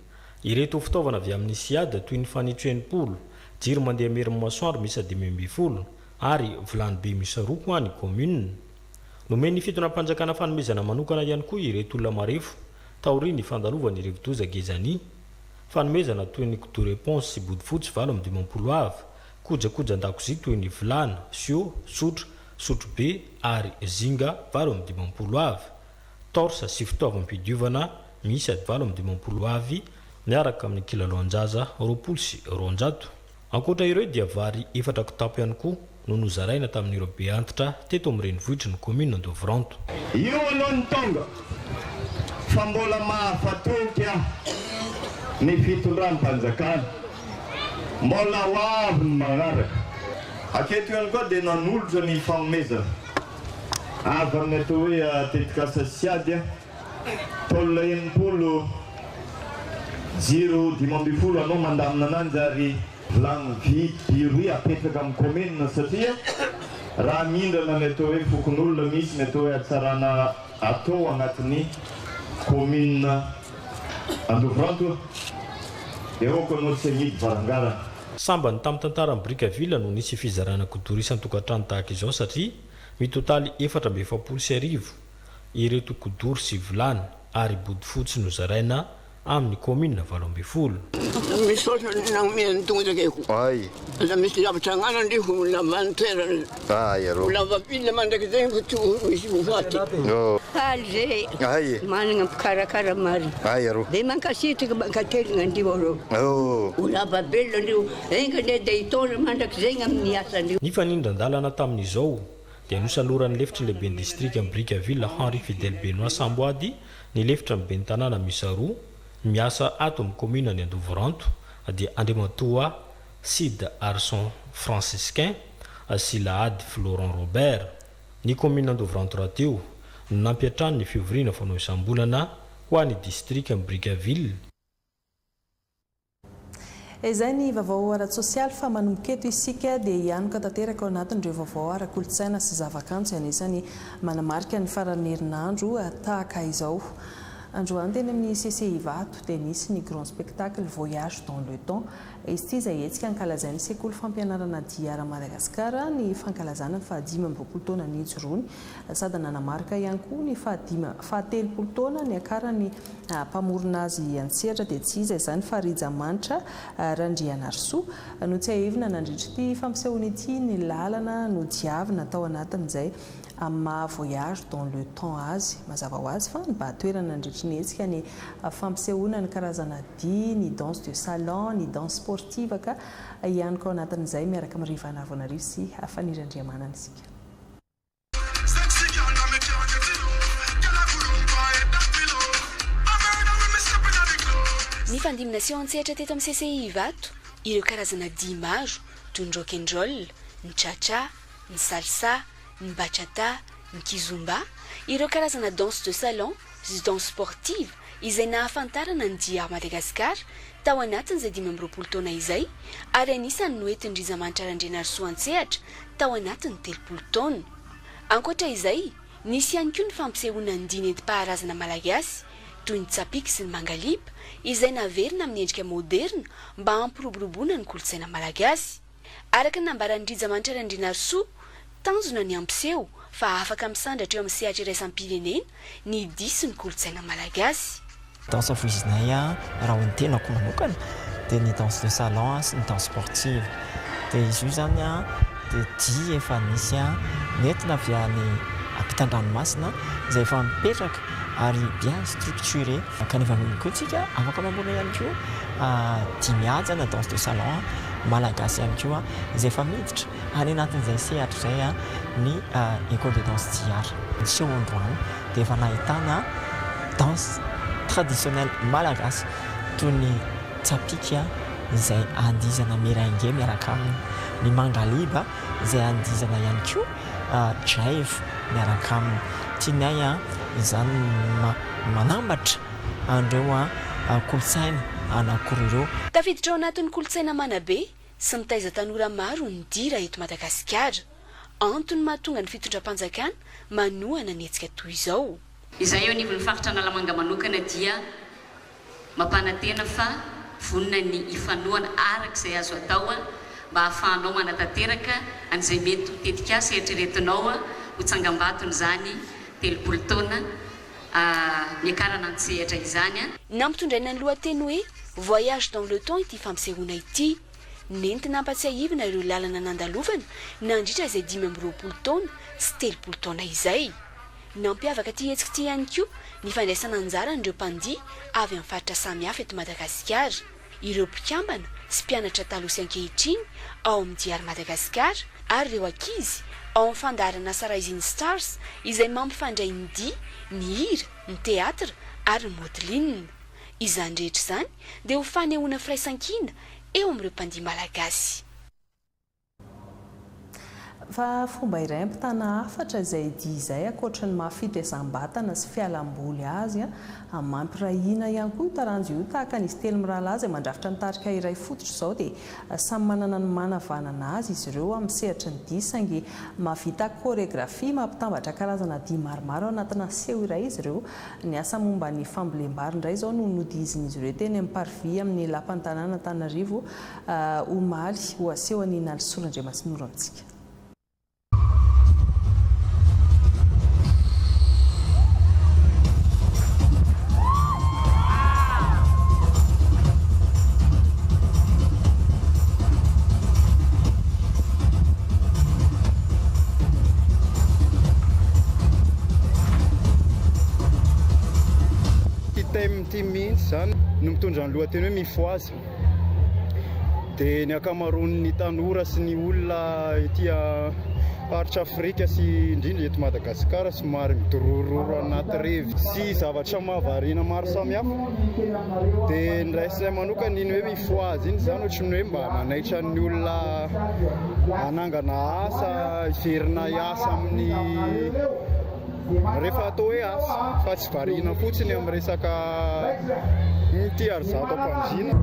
ireto fitaovana avy amin'ny SIAD toy ny fanitso 60, jiro mandeha amin'ny herin'ny masoandro miisa 15 ary vilany be miisa roa ho an'ny kaominina. Nomen'ny fitondram-panjakana fanomezana manokana ihany koa ireto olona marefo taorian'ny fandalovan'ny rivodoza Gezani. Fanomezana toy ny kidoro éponge sy bodofotsy 58 avy, kojakojan-dakozia toy ny vilany, sio, sotro, sotrobe ary zinga 58 avy, torche sy fitaovam-pidiovana miisa 58 avy miaraka amin'ny kilalaon-jaza 220. Ankoatra ireo dia vary efatra kitapo ihany koa no nozaraina tamin'ireo be antitra teto amin'ny renivohitry ny kaominina Andovoranto. Io aloha ny tonga fa mbola mahafatoky ahy ny fitondram-panjakana. Mbola ho avy ny manaraka. Aketo ihany koa dia nanolotra ny fanomezana avy amin'ny atao hoe tetikasa Siady Tôle 60, jiro 15 anao mandamina ananjy ary vilagny vy biroy apetraka amin'ny commune satria raha mindrana ny atao hoe fokonolona misy ny atao hoe hatsarana atao agnatin'ny commune Andovoranto dia aoka anao tsy hamidy varangarana. Sambany tamin'ny tantaran'i Brickaville no nisy fizarana kidoro isan-tokantrano tahaka izao satria mitotaly 1044 ireto kidoro sy vilany ary bodofotsy nozaraina amin'ny kaominina 18. Misaotra nanome ny tongotra akeko. Ay. Aza misy zavatra agnana ndry ho lava ny toerana. Ay arô. Ho lava vilona mandrakizay fa tsy ho misy ho faty. Oh. Faly zay. Ay. Managna mpikarakara marina. Ay arô. De mankasitraka mankateligna andrio arô. Oh. Ho lava velona andrio. Enga anie de hitondra mandrakizay amin'ny asandrio. Nifanindran-dalana tamin'izao dia nosaloran'ny lefitry ny lehiben'ny distrikan'i Brickaville Henri Fidèle Benoît Samboady ny lefitra ny ben'ny tanàna miisa roa miasa ato amin'ny kaominan'i Andovoranto dia Andriamatoa Sid Arson Franciscain sy Lahady Florent Robert. Ny kaominina Andovoranto rahateo no nampiantrano ny fivoriana fanao isam-bolana ho an'ny distrikan'i Brickaville. Izay ny vaovao ara-tsosialy fa manomboka eto isika dia hianoka tanteraka ao anatin'ireo vaovao ara-kolontsaina sy zavakanto izay anisan'ny manamarika ny faran'ny herinandro tahaka izao. Androany teny amin'ny CC Ivato dia nisy ny grand spectacle Voyage dans le temps. Izy ity izay hetsika ankalazain'ny sekoly fampianarana Diara Madagascar ny fankalazana ny faha-25 taona nijoroany sady nanamarika ihany koa ny fahadimy faha-telopolo taona niakaran'ny mpamorona azy an-tsehatra dia tsy iza izany fa Rijamanitra Randrianarisoa. Notsiahivina nandritra ity fampisehoana ity ny lalana nodiavina tao anatin'izay amin'ny maha voyage dans le temps azy. Mazava ho azy fa nibahan-toerana nandritry ny hetsika ny fampisehoana ny karazana dihy, ny danse de salon, ny danse sportive ka hianoka ao anatin'izay miaraka amin'i Rivana Avoanarivo sy Faniry Andriamanana isika. Nifandimby naseho an-tsehatra teto amin'ny CCI Ivato ireo karazana dihy maro toy ny rock and roll, ny cha-cha, ny salsa, ny bachata, ny kizomba, ireo karazana danse de salon sy danse sportive izay nahafantarana ny dihy Art Madagascar tao anatin'izay 25 taona izay ary anisan'ny noentin'i Rizamanitra Randrianarisoa an-tsehatra tao anatin'ny 30 taona. Ankoatra izay, nisy ihany koa ny fampisehoana ny dihy nentim-paharazana malagasy toy ny tsapiky sy ny mangaliba izay naverina amin'ny endrika maoderina mba hampiroboroboana ny kolontsaina malagasy. Araka ny nambaran'i Rija Manitra Randrianarisoa, tanjona ny hampiseho fa afaka misandratra eo amin'ny sehatra iraisam-pirenena ny dihy sy ny kolontsaina malagasy. Danse voizinay raha ho an'ny tenako manokana dia ny danse de salon sy ny danse sportive. Dia izy io izany dia dihy efa nisy nentina avy any ampitan-dranomasina izay efa mipetraka ary bien structuré. Kanefa koa tsika afaka mamorona ihany koa dihy mihaja na danse de salon malagasy ihany koa izay efa miditra any anatin'izay sehatra izay ny école de danse Diary. Ny seho androany dia efa nahitana danse traditionnelle malagasy toy ny tsapiky izay andihizana merengue miaraka aminy, ny mangaliba izay andihizana ihany koa jive miaraka aminy. Tianay izany ny manambatra an'ireo kolontsaina anankiroa ireo. Tafiditra ao anatin'ny kolontsaina manabe sy mitaiza tanora maro ny dihy raha eto Madagasikara. Antony mahatonga ny fitondram-panjakana manohana ny hetsika toy izao. Izahay eo anivon'ny faritra Analamanga manokana dia mampanantena fa vonona ny hifanohana araka izay azo atao mba hahafahanao manatanteraka an'izay mety ho tetikasa eritreretinao ho tsangambaton'izany 30 taona niakarana an-tsehatra izany. Nampitondraina ny lohateny hoe Voyage dans le temps ity fampisehoana ity. Nentina hampatsiahivina ireo lalana nandalovana nandritra izay 25 taona sy 30 taona izay. Nampiavaka ity hetsika ity ihany koa ny fandraisana anjaran'ireo mpandihy avy amin'ny faritra samihafa eto Madagasikara, ireo mpikambana sy mpianatra taloha sy ankehitriny ao amin'ny Diary Madagascar ary ireo ankizy ao amin'ny fandaharan'asa Rising Stars izay mampifandray ny dihy, ny hira, ny teatra ary ny modeling. Izany rehetra izany dia ho fanehoana firaisankina eo amin'ireo mpandihy malagasy. Fa fomba iray ampitana hafatra izay dihy izay ankoatry ny maha fitezam-batana sy fialamboly azy, mampiray hina ihany koa io taranja io tahaka an'izy telo mirahalahy izay mandrafitra ny tarika iray fototra izao dia samy manana ny manavanana azy izy ireo amin'ny sehatry ny dihy saingy mahavita chorégraphie mampitambatra karazana dihy maromaro ao anatina seho iray izy ireo. Ny asa momba ny fambolem-bary indray izao no nodihizin'izy ireo teny amin'ny parvis amin'ny lapan'ny tanàna Antananarivo omaly ho aseho an'i Nalisoa Randriamasinoro amintsika. Ity thème ity mihitsy izany no mitondra ny lohateny hoe Mifohaza. Dia ny ankamaroan'ny tanora sy ny olona ety faritra Afrika sy indrindra eto Madagasikara somary midorororo anaty revy sy zavatra mahavariana maro samihafa. Dia ny raisinay manokana iny hoe mifohaza iny izany ohatran'ny hoe mba manaitra ny olona hanangana asa, hiverina hiasa amin'ny Rehefa atao hoe asa fa tsy variana fotsiny amin'ny resaka ity ary zato am-pandriana.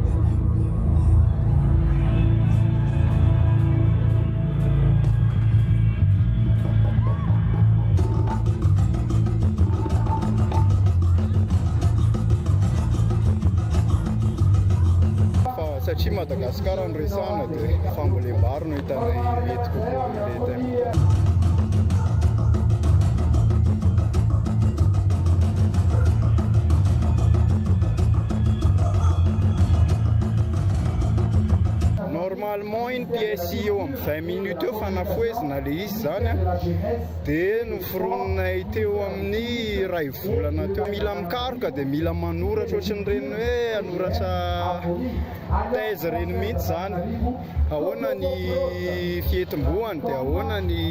Madagasikara no resahana dia fambolem-bary no hitanay mety kokoa amin'ilay thème. Normalement iny pièce eo amin'ny 20 minutes eo fa nafohezina ilay izy izany dia noforoninay teo amin'ny iray volana teo. Mila mikaroka dia mila manoratra ohatran'ireny hoe hanoratra thèse ireny mihitsy izany. Ahoana ny fihetimbohany dia ahoana ny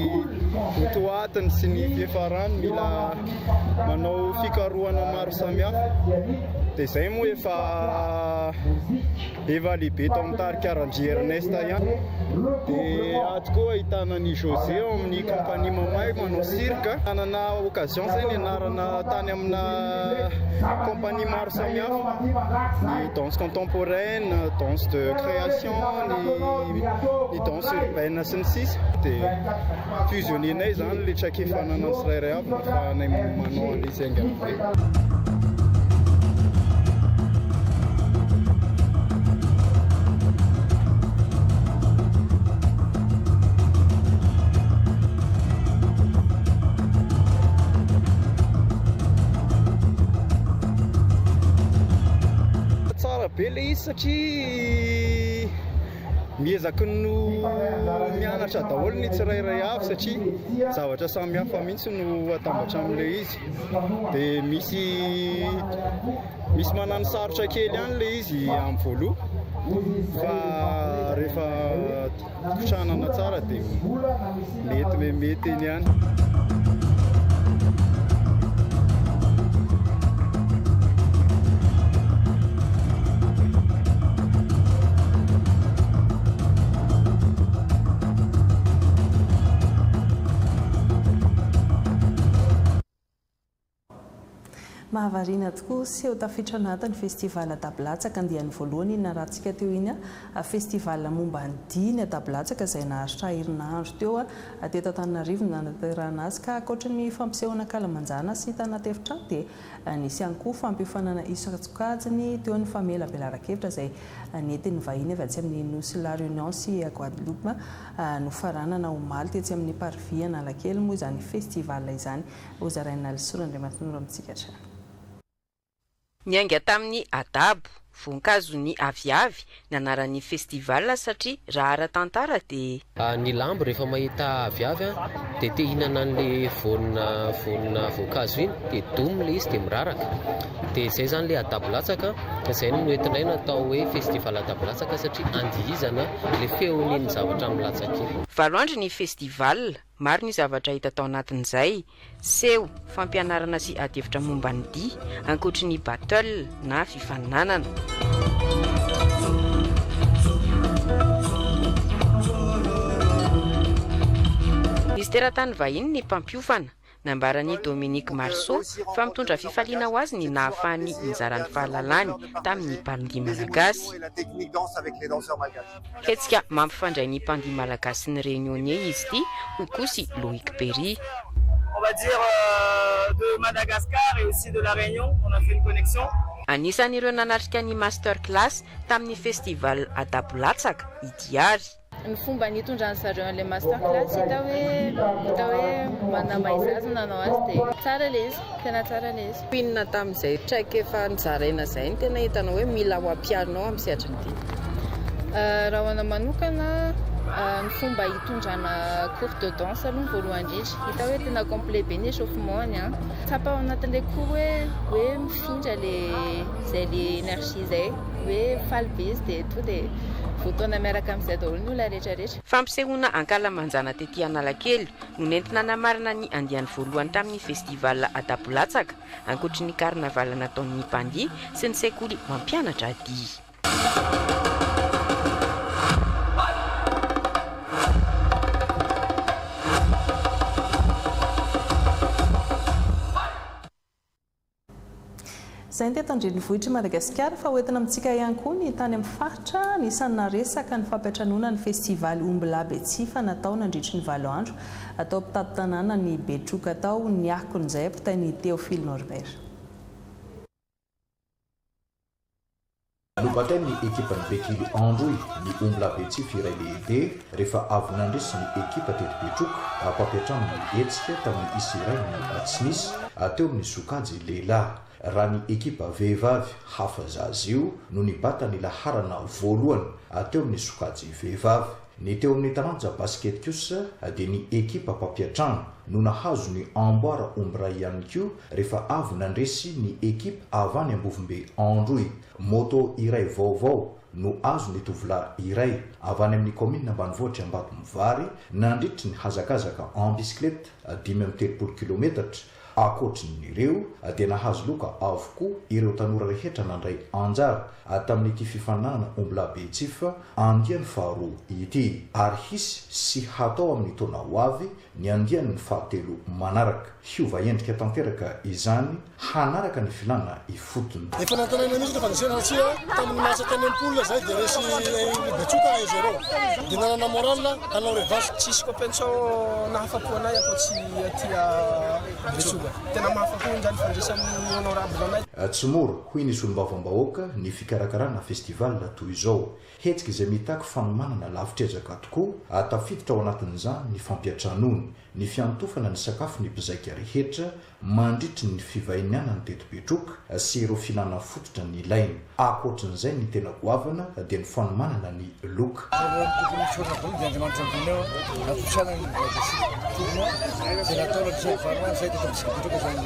votoatiny sy ny fiafarany. Mila manao fikarohana maro samihafa. Dia izay moa efa Efa lehibe tao amin'ny tarika Randria Ernest ihany. Dia ato koa ahitana an'i José ao amin'ny compagnie Mamay manao cirque. Nanana occasion zay nianarana tany amina compagnie maro samihafa. Ny danse contemporaine, danse de création, ny ny danse urbaine sy ny sisa. Dia fusionner-nay izany ilay traikefa ananan'ny tsirairay avy mba ahafahanay manao an'ilay izy haingana be. Tsara be ilay izy satria Miezaka no mianatra daholo ny tsirairay avy satria zavatra samy hafa mihitsy no atambatra amin'ilay izy. Dia misy misy manano sarotra kely ihany ilay izy amin'ny voaloha fa rehefa kotranana tsara dia mety mety eny ihany. Mahavariana tokoa, seho tafiditra anatin'ny festival Adabilatsaka andiany voalohany iny narahantsika teo iny, festival momba ny dihy ny Adabilatsaka izay naharitra herinandro teo teto Antananarivo no nanatanterahana azy ka ankoatry ny fampisehoana ankalamanjana sy tanaty efitrano dia nisy ihany koa fampiofanana isan-tsokajiny teo ny famelabelaran-kevitra izay nentin'ny vahiny avy atsy amin'ny Nosy La Réunion sy Guadeloupe nofaranana omaly tetsy amin'ny Parvis Analakely moa izany festival izany. Hozarain'i Nalisoa Randriamasinoro amintsika hatrany. Niainga tamin'ny Adabo, voankazon'ny aviavy, ny anaran'ny festival satria raha ara-tantara dia. Ny lambo rehefa mahita aviavy dia te hihinana an'le voanina voanina voankazo iny dia domy le izy dia miraraka dia izay zany le adabo latsaka izay no noentinay natao hoe festival adabo latsaka satria andihizana le feon'iny zavatra milatsaka iny. Valo andro ny festival, Maro ny zavatra hita tao anatin'izay, seho, fampianarana sy adihevitra momba ny dihy, ankoatry ny battle na fifaninanana. Nisy teratany vahiny ny mpampiofana. Nambaran'i Dominique Marceau fa mitondra fifaliana ho azy ny nahafahany nizara ny fahalalany tamin'ny mpandihy malagasy. Hetsika mampifandray ny mpandihy malagasy sy ny Réunionnais izy ity, hoy kosa i Loïc Berry. On va dire de Madagascar et aussi de la Réunion, on a fait une connexion. Anisan'ireo nanatrika ny Master Class tamin'ny Festival Adabolatsaka i Diary. Ny fomba nitondran'ny zareo an'ilay master class hita hoe hita hoe manana maha izy azy ny nanao azy dia tsara ilay izy, tena tsara ilay izy. Inona tamin'izay traikefa nozaraina izay no tena hitanao hoe mila ho ampiharinao amin'ny sehatry ny dihy? Raha ho anà manokana, ny fomba hitondrana cours de danse aloha ny voalohany indrindra. Hita hoe tena complet be ny échauffement-ny an. Tsapa ao anatin'ilay cours hoe hoe mifindra ilay izay ilay énergie izay. Hoe faly be izy dia tonga dia voataona miaraka amin'izay daholo ny olona rehetra rehetra. Fampisehoana ankalamanjana tety Analakely no nentina namarana ny andiany voalohany tamin'ny festival Adabolatsaka, ankoatry ny carnaval nataon'ny mpandihy sy ny sekoly mampianatra dihy. Izay ny teto an-drenivohitr'i Madagasikara fa hoentina amintsika ihany koa ny tany amin'ny faritra. Anisan'ny naresaka ny fampiantranoana ny festival Ombilahy Betsifa natao nandritry ny valo andro atao mpitati-tanàna ny Betroka tao ny akon'izay ampitain'i Théophile Norbert. Nobatain'ny ekipan'i Bekily Androy ny ombilahy Betsifi iray lehibe rehefa avy nandresy ny ekipa teto Betroka mpampiantrano ny hetsika tamin'ny isa iray no tsy nisy teo amin'ny sokajy lehilahy. Raha ny ekipa vehivavy hafa zaza io no nibata ny laharana voalohany teo amin'ny sokajy vehivavy. Ny teo amin'ny taranja basket kosa dia ny ekipa mpampiantrano no nahazo ny amboara omby iray ihany koa rehefa avy nandresy ny ekipa avy any Ambovombe Androy. Moto iray vaovao no azon'ny tovolahy iray avy any amin'ny kaominina ambanivohitr'i Ambatomivary nandritry ny hazakazaka en bicyclette 35 kilometatra. Ankoatrin'ireo dia nahazo loka avokoa ireo tanora rehetra nandray anjara tamin'ity fifaninanana ombilahy Betsifa andiany faharoa ity ary hisy sy hatao amin'ny taona ho avy ny andiany fahatelo manaraka. Hiova endrika tanteraka izany hanaraka ny filàna ifotony. Efa nantenaina mihitsy ny fandresena satria tamin'ny match tany amin'ny poule zay dia resy Betsoka un zéro dia nanana moral hanao revanche. Tsisy competition nahafapo anay ankoatsy aty Betsoka. Tena mahafapo indray ny fandresan'ny honorable anay. Tsy mora, hoy ny solombavambahoaka, ny fikarakarana festival toy izao. Hetsika izay mitaky fanomanana lavitr'ezaka tokoa, tafiditra ao anatin'izany ny fampiantranoana, ny fiantofana ny sakafon'ny mpizaika rehetra mandritry ny fivahinianany teto Betroka sy ireo filana fototra nilaina. Ankoatrin'izay ny tena goavana dia ny fanomanana ny loka. Voalohany tokony hisorona voalohany dia Andriamanitra ambony eo nampitrana ny vaovasika tournoi izay natao nandritra ny valo andro izay teto amintsika Betroka izany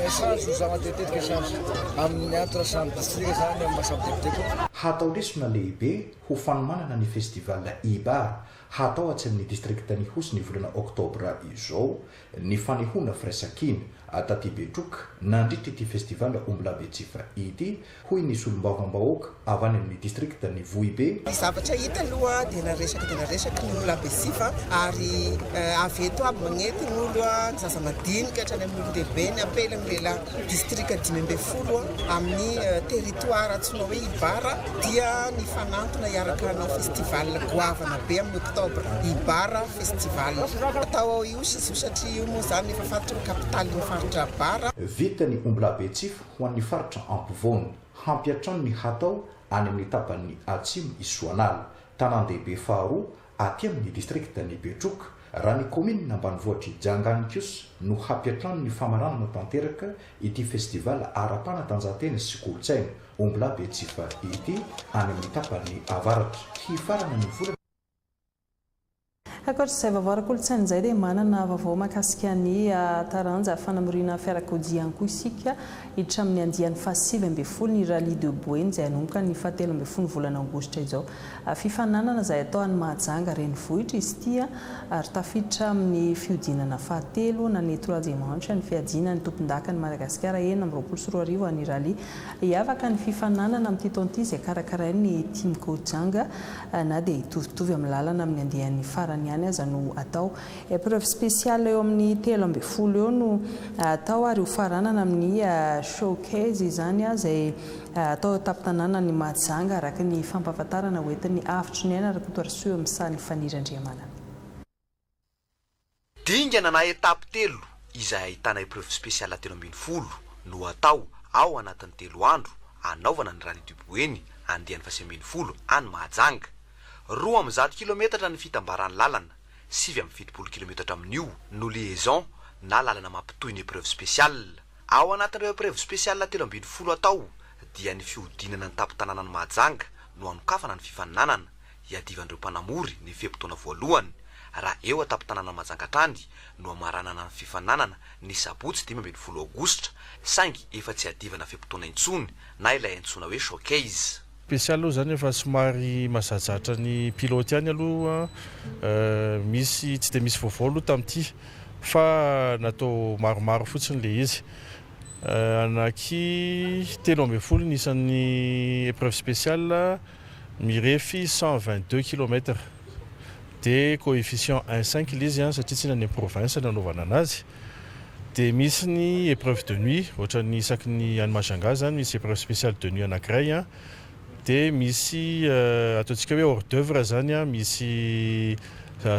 échange no zava-dehibe échange amin'ny entre samy distrika izany amin'ny maha samy député koa. Hatao lesona lehibe ho fanomanana ny festival Ibar hatao atsy amin'ny distriktan'Ihosy ny volana oktobra izao ny fanehoana firaisankina taty Betroka nandritra ity festival Ombilahy Betsifa ity, hoy ny solombavambahoaka avy any amin'ny distriktan'i Vohibe. Ny zavatra hita aloha dia naresaka dia naresaka ny Ombilahy Betsifa ary avy eto aby magnety ny olo, ny zaza madinika hatrany amin'ny olon-dehibe, ny ampela, ny lehilahy. Distrika 15 amin'ny territoire antsoina hoe Ibara dia nifanantona hiaraka hanao festival goavana be amin'ny octobre, Ibara Festival. Atao ao Ihosy izy io satria io moa izany efa fantatry ny capitale-n'ny faritra Bara. Vita ny ombilahy Betsifa ho an'ny faritra ampovoany. Hampiantrano ny hatao any amin'ny tapany atsimo i Soanala, tanàn-dehibe faharoa aty amin'ny distriktan'i Betroka, raha ny kaominina ambanivohitr'i Jangany kosa no hampiantrano ny famaranana tanteraka ity festival ara-panatanjahantena sy kolontsaina Ombilahy Betsifa ity any amin'ny tapany avaratra. Hifarana ny volana. Ankoatra izay vaovao ara-kolontsaina izay dia manana vaovao mahakasika ny taranja fanamoriana fiarakodia ihany koa isika. Hiditra amin'ny andiany faha-19 ny Rallye de Boeny izay hanomboka ny fahatelo ambin'ny folo volana aogositra izao. Fifaninanana izay atao any Mahajanga renivohitra izy ity ary tafiditra amin'ny fihodinana fahatelo na ny troisième manche ny fiadiana ny tompondakan'i Madagasikara 2026 any Rallye. Hiavaka ny fifaninanana amin'ity taona ity izay karakarain'ny Team Kojanga na dia hitovitovy amin'ny lalana amin'ny andiany farany ihany aza no atao. Épreuve spéciale eo amin'ny 13 eo no atao ary hofaranana amin'ny showcase izany izay atao eo an-tampon-tanànan'i Mahajanga araka ny fampahafantarana hoentin'ny Avotry ny Aina Rakotoarisoa eo amin'ny sahan'i Faniry Andriamanana. Dingana na étape telo izay ahitana épreuve spéciale 13 no atao ao anatin'ny telo andro anaovana ny Rallye du Boeny andiany faha-19 any Mahajanga. 102 kilometatra ny fitambaran'ny lalana, 79 kilometatra amin'io no liaison na lalana mampitohy ny épreuve spéciale. Ao anatin'ireo épreuve spéciale 13 atao dia ny fihodinana ny tampon-tanànan'i Mahajanga no hanokafana ny fifaninanana, hiadivan'ireo mpanamory ny fe-potoana voalohany, raha eo an-tampon-tanànan'i Mahajanga hatrany no hamaranana ny fifaninanana ny sabotsy 15 aogositra, saingy efa tsy hiadivana fe-potoana intsony na ilay antsoina hoe showcase. Spécial aloha zany efa somary mahazazatra ny pilote ihany aloha, misy tsy dia misy vaovao aloha tamin'ity fa natao maromaro fotsiny ilay izy. Anaky 13 ny isan'ny épreuve spéciale mirefy 122 kilomètres dia coefficient un cinq ilay izy satria tsy any province no anaovana anazy. Dia misy ny épreuve de nuit ohatran'ny isaky ny any Majunga zany misy épreuve spéciale de nuit anankiray dia misy ataontsika hoe hors d'oeuvre zany misy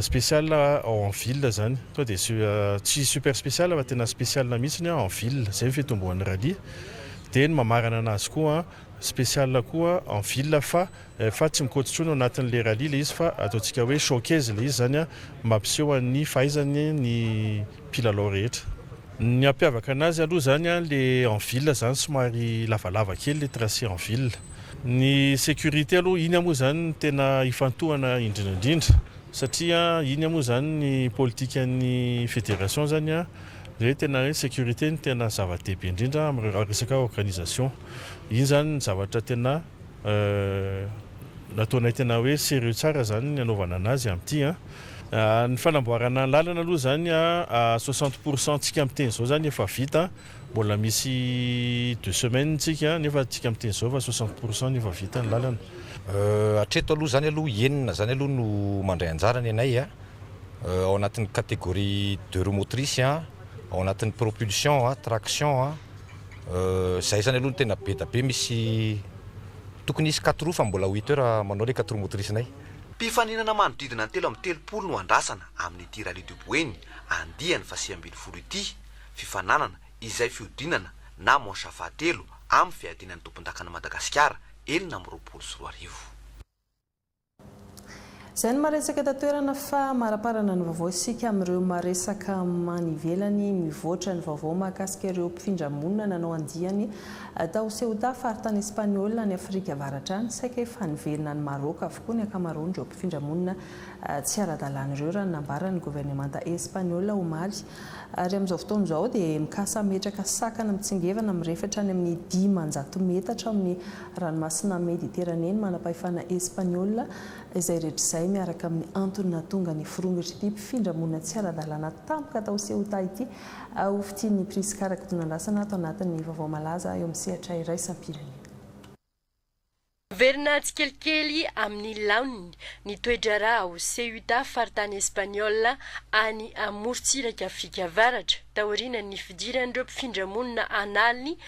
spécial ao en ville zany tonga dia tsy super spécial fa tena spécial mihitsy en ville zay ny fitomboan'ny rallye dia ny mamarana anazy koa. spéciale koa en ville fa fa tsy mikaoty intsony ao anatin'ilay rallye ilay izy fa ataontsika hoe showcase ilay izy izany mampiseho ny fahaizany ny mpilalao rehetra. Ny hampiavaka anazy aloha izany ilay en ville izany somary lavalava kely ilay tracé en ville. Ny sécurité aloha iny moa izany no tena ifantohana indrindra indrindra satria iny moa izany ny politikan'ny fédération izany hoe tena hoe sécurité no tena zava-dehibe indrindra amin'ny resaka organisation. Iny izany ny zavatra tena nataonay tena hoe sérieux tsara izany ny hanaovana anazy amin'ity an. Ny fanamboarana ny lalana aloha izany à 60 pour cent tsika miteny izao izany efa vita, mbola misy deux semaines tsika nefa tsika miteny izao efa 60 pour cent ny efa vita ny lalana. Hatreto aloha izany aloha enina izany aloha no mandray anjara ny anay ao anatin'ny catégorie deux roues motrices, ao anatin'ny propulsion, traction, Zay zany aloha no tena be da be misy tokony hisy quatre roues fa mbola huit heures manao le quatre roues motrice nay. Mpifaninana manodidina ny 33 no andrasana amin'ity Rallye de Boeny andiany faha-19 ity, fifaninanana izay fihodinana na manche fahatelo amin'ny fiadiana ny tompondakan'i Madagasikara 2026. Izay no maresaka eto an-toerana fa maraparana ny vaovao isika amin'ireo maresaka any ivelany mivoatra ny vaovao mahakasika ireo mpifindra monina nanao andiany tao Ceuta, faritany espaniola any Afrika Avaratra any. Saika efa niverina any Maroc avokoa ny ankamaroan'ireo mpifindra monina tsy ara-dalàna ireo raha ny nambaran'ny governemanta espaniola omaly. Ary amin'izao fotoana izao dia mikasa hametraka sakana mitsingevana mirefy hatrany amin'ny 500 metatra amin'ny ranomasina Mediteranea ny manam-pahefana Espaniola, izay rehetra izay miaraka amin'ny antony nahatonga ny firongatr'ity mpifindra-monina tsy ara-dalàna tampoka tao Ceuta ity ho fitian'ny Prisca Rakotonandrasana ato anatin'ny vaovao malaza eo amin'ny sehatra iraisam-pirenena. Miverina tsikelikely amin'ny laoniny ny toe-draharaha ao Ceuta, faritany Espaniola any amorontsirak'i Afrika Avaratra, taorian'ny fidiran'ireo mpifindra-monina an'aliny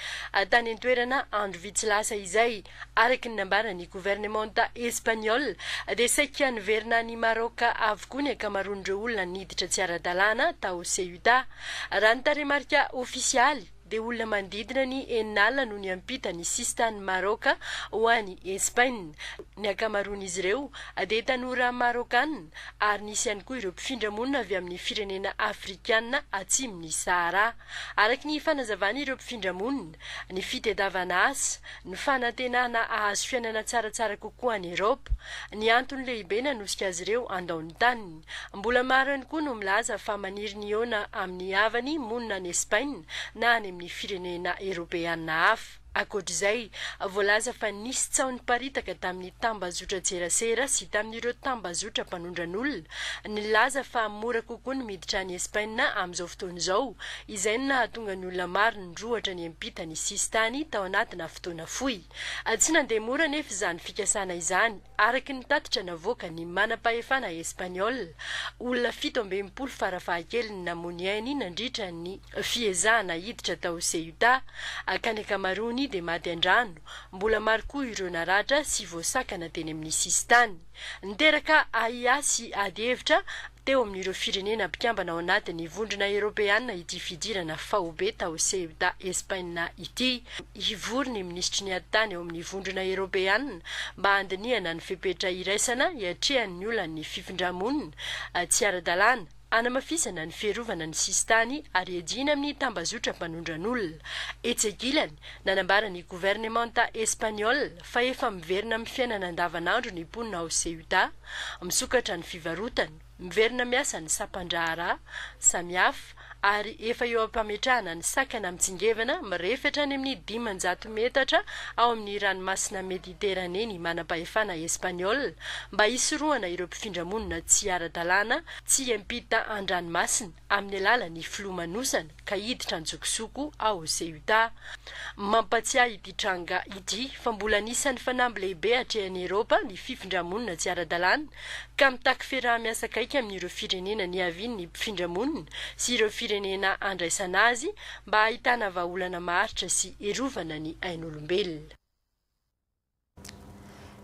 tany an-toerana andro vitsy lasa izay. Araka ny nambaran'ny governemanta Espaniola, dia saika niverina any Maraoka avokoa ny ankamaroan'ireo olona niditra tsy ara-dalàna tao Ceuta. Raha ny tarehimarika ofisialy, dia olona manodidina ny 60 no niampita ny sisintanin'i Maraoka ho any Espaina. Ny ankamaroan'izy ireo dia tanora Maraokana ary nisy ihany koa ireo mpifindra monina avy amin'ny firenena Afrikana atsimon'i Sahara. Araka ny fanazavan'ireo mpifindra monina, ny fitedavana asa, ny fanantenana hahazo fiainana tsaratsara kokoa any Eraopa, ny antony lehibe nanosika azy ireo handao ny taniny. Mbola maro ihany koa no milaza fa maniry ny hihaona amin'ny havany monina any Espaina na any amin'ny firenena Eropeana hafa. Ankoatra izay, voalaza fa nisy tsaho niparitaka tamin'ny tambazotran-tserasera sy tamin'ireo tambazotra mpanondran'olona nilaza fa mora kokoa ny miditra any Espaina amin'izao fotoana izao, izay no nahatonga ny olona maro nirohotra niampita ny sisintany tao anatina fotoana fohy. Tsy nandeha mora anefa izany fikasana izany, araka ny tatitra navoakan'ny manam-pahefana espaniola. Olona 67 farafahakeliny namoy ny ainy nandritra ny fiezahana hiditra tao Ceuta, ka ny ankamaroany dia maty an-drano. Mbola maro koa ireo naratra sy voasakana teny amin'ny sisintany. Niteraka ahiahy sy ady hevitra teo amin'ireo firenena mpikambana ao anatin'ny Vondrona Eoropeana ity fidirana faobe tao Ceuta, Espaina ity. Hivory ny minisitry ny atitany ao amin'ny Vondrona Eoropeana mba handinihana ny fepetra iraisana hiatrehany ny olan'ny fifindra-monina tsy ara-dalàna, hanamafisana ny fiarovana ny sisintany ary hiadiana amin'ny tambazotra mpanondran'olona. Etsy ankilany, nanambara ny governemanta Espaniola fa efa miverina amin'ny fiainana andavanandro ny mponina ao Ceuta, misokatra ny fivarotana, miverina miasa ny sampan-draharaha samihafa ary efa eo am-pametrahana ny sakana mitsingevana mirefy hatrany amin'ny 500 metatra ao amin'ny ranomasina Mediterane ny manam-pahefana Espaniola mba hisorohana ireo mpifindra-monina tsy ara-dalàna tsy hiampita an-dranomasina amin'ny alalan'ny filomanosana ka hiditra an-tsokosoko ao Ceuta. Mampatsiahy ity tranga ity fa mbola anisan'ny fanamby lehibe atrehan'i Eropa ny fifindra-monina tsy ara-dalàna ka mitaky fiaraha-miasa akaiky amin'ireo firenena niavian'ny mpifindra-monina sy ireo firenena andraisana azy mba hahitana vahaolana maharitra sy hiarovana ny ain'olombelona.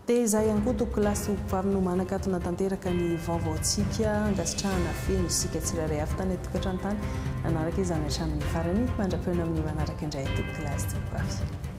Dia izahay ihany koa tompokolahy sy tompokovavy no manakatona tanteraka ny vaovaontsika. Ankasitrahana feno isika tsirairay avy tany an-tokantrano tany nanaraka izany hatramin'ny farany. Mandra-pihaona amin'ny manaraka indray tompokolahy sy tompokovavy.